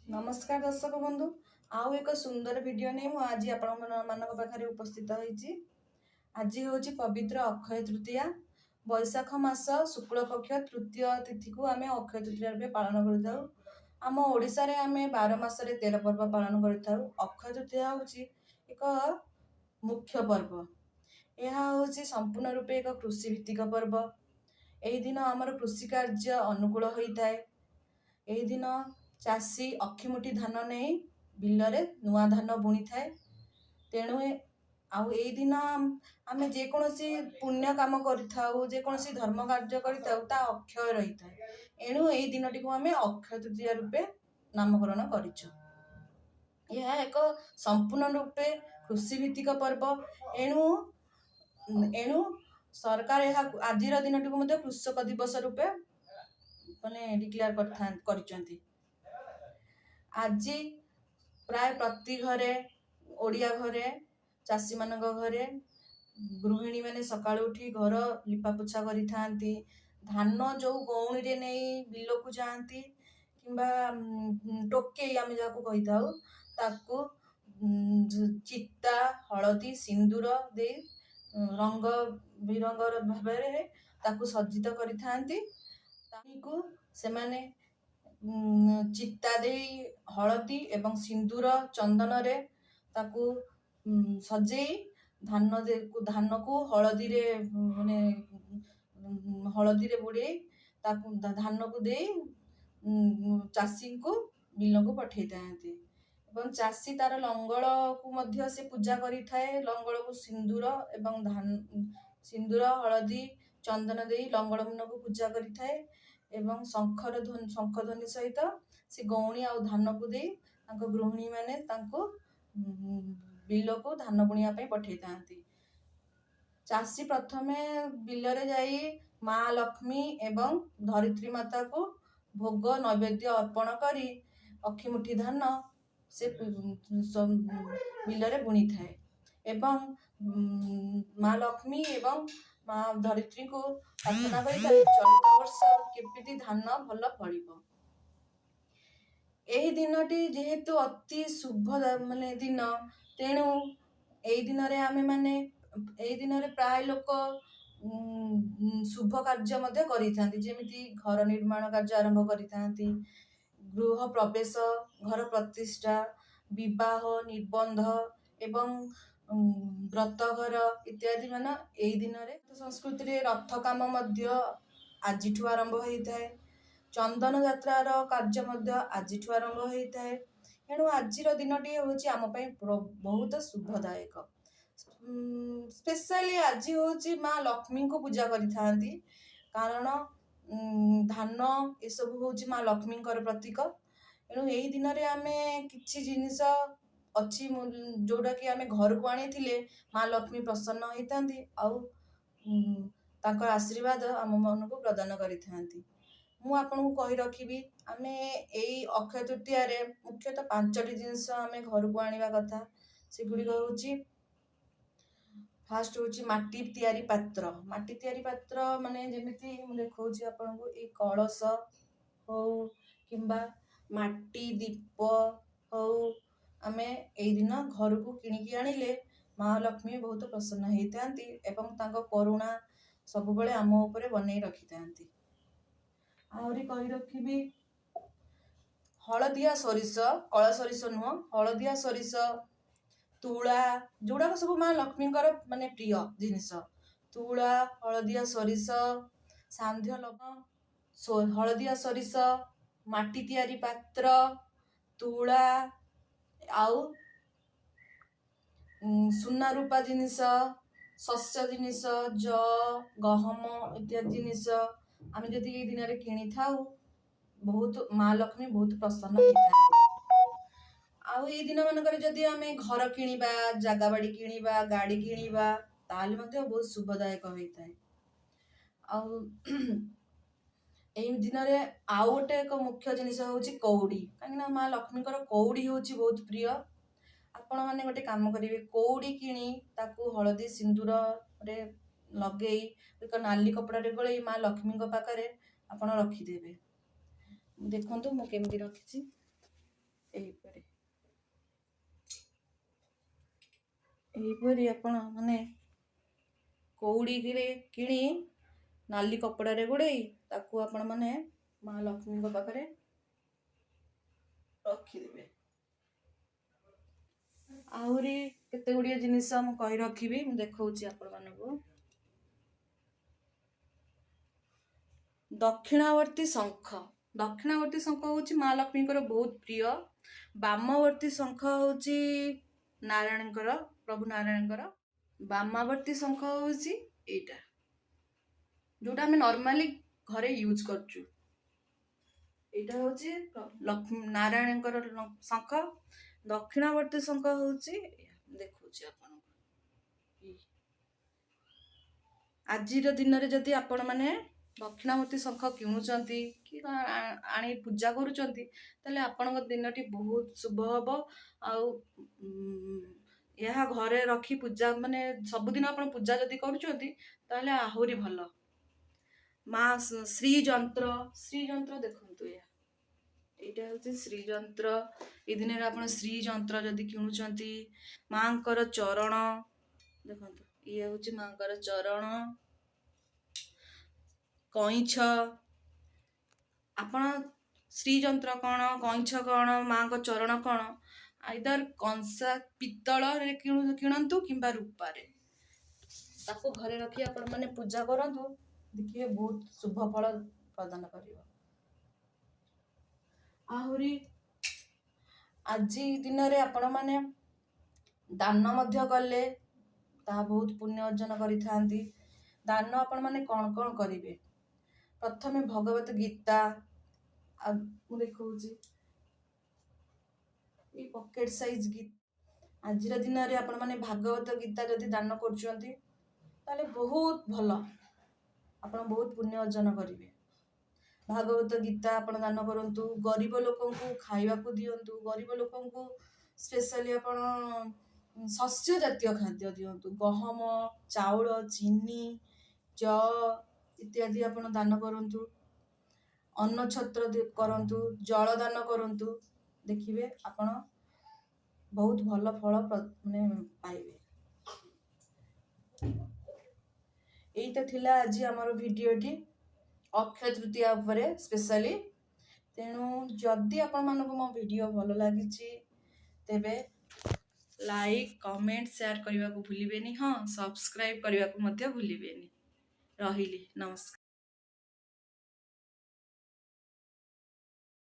ନମସ୍କାର ଦର୍ଶକ ବନ୍ଧୁ, ଆଉ ଏକ ସୁନ୍ଦର ଭିଡ଼ିଓ ନେଇ ମୁଁ ଆଜି ଆପଣମାନଙ୍କ ପାଖରେ ଉପସ୍ଥିତ ହୋଇଛି। ଆଜି ହେଉଛି ପବିତ୍ର ଅକ୍ଷୟ ତୃତୀୟା। ବୈଶାଖ ମାସ ଶୁକ୍ଳ ପକ୍ଷ ତୃତୀୟ ତିଥିକୁ ଆମେ ଅକ୍ଷୟ ତୃତୀୟା ରୂପେ ପାଳନ କରିଥାଉ। ଆମ ଓଡ଼ିଶାରେ ଆମେ 12 ମାସରେ 13 ପର୍ବ ପାଳନ କରିଥାଉ। ଅକ୍ଷୟ ତୃତୀୟା ହେଉଛି ଏକ ମୁଖ୍ୟ ପର୍ବ। ଏହା ହେଉଛି ସମ୍ପୂର୍ଣ୍ଣ ରୂପେ ଏକ କୃଷିଭିତ୍ତିକ ପର୍ବ। ଏହି ଦିନ ଆମର କୃଷି କାର୍ଯ୍ୟ ଅନୁକୂଳ ହୋଇଥାଏ। ଏହି ଦିନ ଚାଷୀ ଅକ୍ଷିମୁଠି ଧାନ ନେଇ ବିଲରେ ନୂଆ ଧାନ ବୁଣିଥାଏ। ତେଣୁ ଆଉ ଏଇ ଦିନ ଆମେ ଯେକୌଣସି ପୁଣ୍ୟ କାମ କରିଥାଉ, ଯେକୌଣସି ଧର୍ମ କାର୍ଯ୍ୟ କରିଥାଉ, ତା ଅକ୍ଷୟ ରହିଥାଏ। ଏଣୁ ଏଇ ଦିନଟିକୁ ଆମେ ଅକ୍ଷୟ ତୃତୀୟା ରୂପେ ନାମକରଣ କରିଛୁ। ଏହା ଏକ ସମ୍ପୂର୍ଣ୍ଣ ରୂପେ କୃଷିଭିତ୍ତିକ ପର୍ବ। ଏଣୁ ଏଣୁ ସରକାର ଏହାକୁ, ଆଜିର ଦିନଟିକୁ ମଧ୍ୟ କୃଷକ ଦିବସ ରୂପେ ମାନେ ଡିକ୍ଲେୟାର କରିଛନ୍ତି। ଆଜି ପ୍ରାୟ ପ୍ରତି ଘରେ, ଓଡ଼ିଆ ଘରେ, ଚାଷୀମାନଙ୍କ ଘରେ ଗୃହିଣୀମାନେ ସକାଳୁ ଉଠି ଘର ଲିପାପୋଛା କରିଥାନ୍ତି। ଧାନ ଯେଉଁ ଗଉଣୀରେ ନେଇ ବିଲକୁ ଯାଆନ୍ତି କିମ୍ବା ଟୋକେଇ ଆମେ ଯାହାକୁ କହିଥାଉ, ତାକୁ ଚିତା, ହଳଦୀ, ସିନ୍ଦୁର ଦେଇ ରଙ୍ଗ ବିରଙ୍ଗର ଭାବରେ ତାକୁ ସଜ୍ଜିତ କରିଥାନ୍ତି। ତାକୁ ସେମାନେ ଚିତା ଦେଇ, ହଳଦୀ ଏବଂ ସିନ୍ଦୁର ଚନ୍ଦନରେ ତାକୁ ସଜେଇ, ଧାନକୁ ହଳଦୀରେ, ମାନେ ହଳଦୀରେ ବୁଡ଼େଇ ତାକୁ ଧାନକୁ ଦେଇ ଚାଷୀଙ୍କୁ ବିଲକୁ ପଠେଇଥାନ୍ତି। ଏବଂ ଚାଷୀ ତାର ଲଙ୍ଗଳକୁ ମଧ୍ୟ ସେ ପୂଜା କରିଥାଏ। ଲଙ୍ଗଳକୁ ସିନ୍ଦୁର ଏବଂ ଧାନ, ସିନ୍ଦୁର, ହଳଦୀ, ଚନ୍ଦନ ଦେଇ ଲଙ୍ଗଳ ମୁନକୁ ପୂଜା କରିଥାଏ ଏବଂ ଶଙ୍ଖର ଧ୍ୱନି, ଶଙ୍ଖ ଧ୍ୱନି ସହିତ ସେ ଗଉଣୀ ଆଉ ଧାନକୁ ଦେଇ ତାଙ୍କ ଗୃହିଣୀମାନେ ତାଙ୍କୁ ବିଲକୁ ଧାନ ବୁଣିବା ପାଇଁ ପଠେଇଥାନ୍ତି। ଚାଷୀ ପ୍ରଥମେ ବିଲରେ ଯାଇ ମା ଲକ୍ଷ୍ମୀ ଏବଂ ଧରିତ୍ରୀ ମାତାକୁ ଭୋଗ ନୈବେଦ୍ୟ ଅର୍ପଣ କରି ଅକ୍ଷିମୁଠି ଧାନ ସେ ବିଲରେ ବୁଣିଥାଏ ଏବଂ ମା ଲକ୍ଷ୍ମୀ ଏବଂ ମା ଧରିତ୍ରୀଙ୍କୁ ପ୍ରାର୍ଥନା କରିଥାଏ, ଚଳିତ ବର୍ଷ କେମିତି ଧାନ ଭଲ ଫଳିବ। ଏହି ଦିନଟି ଯେହେତୁ ଅତି ଶୁଭ ମାନେ ଦିନ, ତେଣୁ ଏଇ ଦିନରେ ଆମେମାନେ, ଏଇ ଦିନରେ ପ୍ରାୟ ଲୋକ ଶୁଭ କାର୍ଯ୍ୟ ମଧ୍ୟ କରିଥାନ୍ତି। ଯେମିତି ଘର ନିର୍ମାଣ କାର୍ଯ୍ୟ ଆରମ୍ଭ କରିଥାନ୍ତି, ଗୃହ ପ୍ରବେଶ, ଘର ପ୍ରତିଷ୍ଠା, ବିବାହ, ନିର୍ବନ୍ଧ ଏବଂ ବ୍ରତଘର ଇତ୍ୟାଦି ମାନ ଏଇ ଦିନରେ। ସଂସ୍କୃତିରେ ରଥ କାମ ମଧ୍ୟ ଆଜିଠୁ ଆରମ୍ଭ ହୋଇଥାଏ। ଚନ୍ଦନ ଯାତ୍ରାର କାର୍ଯ୍ୟ ମଧ୍ୟ ଆଜିଠୁ ଆରମ୍ଭ ହୋଇଥାଏ। ଏଣୁ ଆଜିର ଦିନଟି ହେଉଛି ଆମ ପାଇଁ ବହୁତ ଶୁଭଦାୟକ। ସ୍ପେଶାଲି ଆଜି ହେଉଛି ମା ଲକ୍ଷ୍ମୀଙ୍କୁ ପୂଜା କରିଥାନ୍ତି, କାରଣ ଧାନ ଏସବୁ ହେଉଛି ମା ଲକ୍ଷ୍ମୀଙ୍କର ପ୍ରତୀକ। ଏଣୁ ଏଇ ଦିନରେ ଆମେ କିଛି ଜିନିଷ ଅଛି ଯେଉଁଟାକି ଆମେ ଘରକୁ ଆଣିଥିଲେ ମା ଲକ୍ଷ୍ମୀ ପ୍ରସନ୍ନ ହେଇଥାନ୍ତି ଆଉ ତାଙ୍କର ଆଶୀର୍ବାଦ ଆମ ମାନଙ୍କୁ ପ୍ରଦାନ କରିଥାନ୍ତି। ମୁଁ ଆପଣଙ୍କୁ କହି ରଖିବି, ଆମେ ଏଇ ଅକ୍ଷୟ ତୃତୀୟାରେ ମୁଖ୍ୟତଃ ପାଞ୍ଚଟି ଜିନିଷ ଆମେ ଘରକୁ ଆଣିବା କଥା। ସେଗୁଡ଼ିକ ହେଉଛି, ଫାଷ୍ଟ ହେଉଛି ମାଟି ତିଆରି ପାତ୍ର। ମାଟି ତିଆରି ପାତ୍ର ମାନେ ଯେମିତି ମୁଁ ଦେଖାଉଛି ଆପଣଙ୍କୁ, ଏଇ କଳସ ହଉ କିମ୍ବା ମାଟି ଦୀପ ହଉ, ଆମେ ଏଇ ଦିନ ଘରକୁ କିଣିକି ଆଣିଲେ ମା ଲକ୍ଷ୍ମୀ ବହୁତ ପ୍ରସନ୍ନ ହେଇଥାନ୍ତି ଏବଂ ତାଙ୍କ କରୁଣା ସବୁବେଳେ ଆମ ଉପରେ ବନେଇ ରଖିଥାନ୍ତି। ଆହୁରି କହି ରଖିବି, ହଳଦିଆ ସୋରିଷ, କଳା ସୋରିଷ ନୁହଁ, ହଳଦିଆ ସୋରିଷ, ତୁଳା, ଯେଉଁଗୁଡ଼ାକ ସବୁ ମା ଲକ୍ଷ୍ମୀଙ୍କର ମାନେ ପ୍ରିୟ ଜିନିଷ। ତୁଳା, ହଳଦିଆ ସୋରିଷ, ସାନ୍ଧ୍ୟ ଲବଣ, ହଳଦିଆ ସୋରିଷ, ମାଟି ତିଆରି ପାତ୍ର, ତୁଳା ଆଉ ସୁନା ରୂପା ଜିନିଷ, ଶସ୍ୟ ଜିନିଷ, ଯଅ, ଗହମ ଇତ୍ୟାଦି ଜିନିଷ ଆମେ ଯଦି ଏଇ ଦିନରେ କିଣିଥାଉ, ବହୁତ ମା ଲକ୍ଷ୍ମୀ ବହୁତ ପ୍ରସନ୍ନ ହେଇଥାନ୍ତି। ଆଉ ଏଇ ଦିନମାନଙ୍କରେ ଯଦି ଆମେ ଘର କିଣିବା, ଜାଗା ବାଡ଼ି କିଣିବା, ଗାଡ଼ି କିଣିବା, ତାହେଲେ ମଧ୍ୟ ବହୁତ ଶୁଭଦାୟକ ହୋଇଥାଏ। ଆଉ ଏଇ ଦିନରେ ଆଉ ଗୋଟେ ଏକ ମୁଖ୍ୟ ଜିନିଷ ହେଉଛି କଉଡ଼ି, କାହିଁକିନା ମା ଲକ୍ଷ୍ମୀଙ୍କର କଉଡ଼ି ହେଉଛି ବହୁତ ପ୍ରିୟ। ଆପଣମାନେ ଗୋଟେ କାମ କରିବେ, କଉଡ଼ି କିଣି ତାକୁ ହଳଦୀ ସିନ୍ଦୁରରେ ଲଗେଇ ଏକ ନାଲି କପଡ଼ାରେ ଗୋଳେଇ ମା ଲକ୍ଷ୍ମୀଙ୍କ ପାଖରେ ଆପଣ ରଖିଦେବେ। ଦେଖନ୍ତୁ ମୁଁ କେମିତି ରଖିଛି। ଏହିପରି ଏହିପରି ଆପଣ ମାନେ କଉଡ଼ିରେ କିଣି ନାଲି କପଡ଼ାରେ ଗୁଡ଼େଇ ତାକୁ ଆପଣମାନେ ମା ଲକ୍ଷ୍ମୀଙ୍କ ପାଖରେ ରଖିଦେବେ। ଆହୁରି କେତେ ଗୁଡ଼ିଏ ଜିନିଷ ମୁଁ କହି ରଖିବି, ମୁଁ ଦେଖାଉଛି ଆପଣମାନଙ୍କୁ। ଦକ୍ଷିଣାବର୍ତ୍ତୀ ଶଙ୍ଖ। ଦକ୍ଷିଣାବର୍ତ୍ତୀ ଶଙ୍ଖ ହେଉଛି ମା ଲକ୍ଷ୍ମୀଙ୍କର ବହୁତ ପ୍ରିୟ। ବାମବର୍ତ୍ତୀ ଶଙ୍ଖ ହେଉଛି ନାରାୟଣଙ୍କର, ପ୍ରଭୁ ନାରାୟଣଙ୍କର। ବାମାବର୍ତ୍ତୀ ଶଙ୍ଖ ହେଉଛି ଏଇଟା, ଯୋଉଟା ଆମେ ନର୍ମାଲି ଘରେ ୟୁଜ୍ କରୁଛୁ। ଏଇଟା ହେଉଛି ଲକ୍ଷ୍ମୀ ନାରାୟଣଙ୍କର ଶଙ୍ଖ। ଦକ୍ଷିଣାବର୍ତ୍ତୀ ଶଙ୍ଖ ହେଉଛି, ଦେଖଉଛି ଆପଣଙ୍କୁ। ଆଜିର ଦିନରେ ଯଦି ଆପଣମାନେ ଦକ୍ଷିଣାମୂର୍ତ୍ତି ଶଙ୍ଖ କିଣୁଛନ୍ତି କି ଆଣି ପୂଜା କରୁଛନ୍ତି, ତାହେଲେ ଆପଣଙ୍କ ଦିନଟି ବହୁତ ଶୁଭ ହେବ। ଆଉ ଏହା ଘରେ ରଖି ପୂଜା, ମାନେ ସବୁଦିନ ଆପଣ ପୂଜା ଯଦି କରୁଛନ୍ତି, ତାହେଲେ ଆହୁରି ଭଲ। ମା ଶ୍ରୀଯନ୍ତ୍ର, ଶ୍ରୀଯନ୍ତ୍ର ଦେଖନ୍ତୁ ଏହା, ଏଇଟା ହେଉଛି ଶ୍ରୀଯନ୍ତ୍ର। ଏଇ ଦିନରେ ଆପଣ ଶ୍ରୀଯନ୍ତ୍ର ଯଦି କିଣୁଛନ୍ତି, ମାଙ୍କର ଚରଣ ଦେଖନ୍ତୁ, ଇଏ ହେଉଛି ମାଙ୍କର ଚରଣ, କଇଁଛ। ଆପଣ ଶ୍ରୀଯନ୍ତ୍ର କ'ଣ, କଇଁଛ କ'ଣ, ମାଙ୍କ ଚରଣ କ'ଣ, ଆଇଦର କଂସା ପିତ୍ତଳରେ କିଣନ୍ତୁ କିମ୍ବା ରୂପାରେ, ତାକୁ ଘରେ ରଖି ଆପଣମାନେ ପୂଜା କରନ୍ତୁ, ଦେଖିବେ ବହୁତ ଶୁଭ ଫଳ ପ୍ରଦାନ କରିବ। ଆହୁରି ଆଜି ଦିନରେ ଆପଣମାନେ ଦାନ ମଧ୍ୟ କଲେ ତାହା ବହୁତ ପୁଣ୍ୟ ଅର୍ଜନ କରିଥାନ୍ତି। ଦାନ ଆପଣମାନେ କ'ଣ କ'ଣ କରିବେ? ପ୍ରଥମେ ଭଗବତ ଗୀତା। ଆଉ ମୁଁ ଦେଖାଉଛି ଏଇ ପକେଟ ସାଇଜ୍ ଗୀତା। ଆଜିର ଦିନରେ ଆପଣମାନେ ଭାଗବତ ଗୀତା ଯଦି ଦାନ କରୁଛନ୍ତି, ତାହେଲେ ବହୁତ ଭଲ, ଆପଣ ବହୁତ ପୁଣ୍ୟ ଅର୍ଜନ କରିବେ। ଭାଗବତ ଗୀତା ଆପଣ ଦାନ କରନ୍ତୁ, ଗରିବ ଲୋକଙ୍କୁ ଖାଇବାକୁ ଦିଅନ୍ତୁ। ଗରିବ ଲୋକଙ୍କୁ ସ୍ପେଶାଲି ଆପଣ ଶସ୍ୟ ଜାତୀୟ ଖାଦ୍ୟ ଦିଅନ୍ତୁ। ଗହମ, ଚାଉଳ, ଚିନି, ଯଅ ଇତ୍ୟାଦି ଆପଣ ଦାନ କରନ୍ତୁ। ଅନ୍ନ ଛତ୍ର କରନ୍ତୁ, ଜଳ ଦାନ କରନ୍ତୁ, ଦେଖିବେ ଆପଣ ବହୁତ ଭଲ ଫଳ ମାନେ ପାଇବେ। ଏଇଟା ଥିଲା ଆଜି ଆମର ଭିଡ଼ିଓଟି ଅକ୍ଷୟ ତୃତୀୟା ଉପରେ ସ୍ପେଶାଲି। ତେଣୁ ଯଦି ଆପଣମାନଙ୍କୁ ମୋ ଭିଡ଼ିଓ ଭଲ ଲାଗିଛି, ତେବେ ଲାଇକ୍, କମେଣ୍ଟ, ସେୟାର କରିବାକୁ ଭୁଲିବେନି। ହଁ, ସବସ୍କ୍ରାଇବ୍ କରିବାକୁ ମଧ୍ୟ ଭୁଲିବେନି। ରହିଲି, ନମସ୍କାର।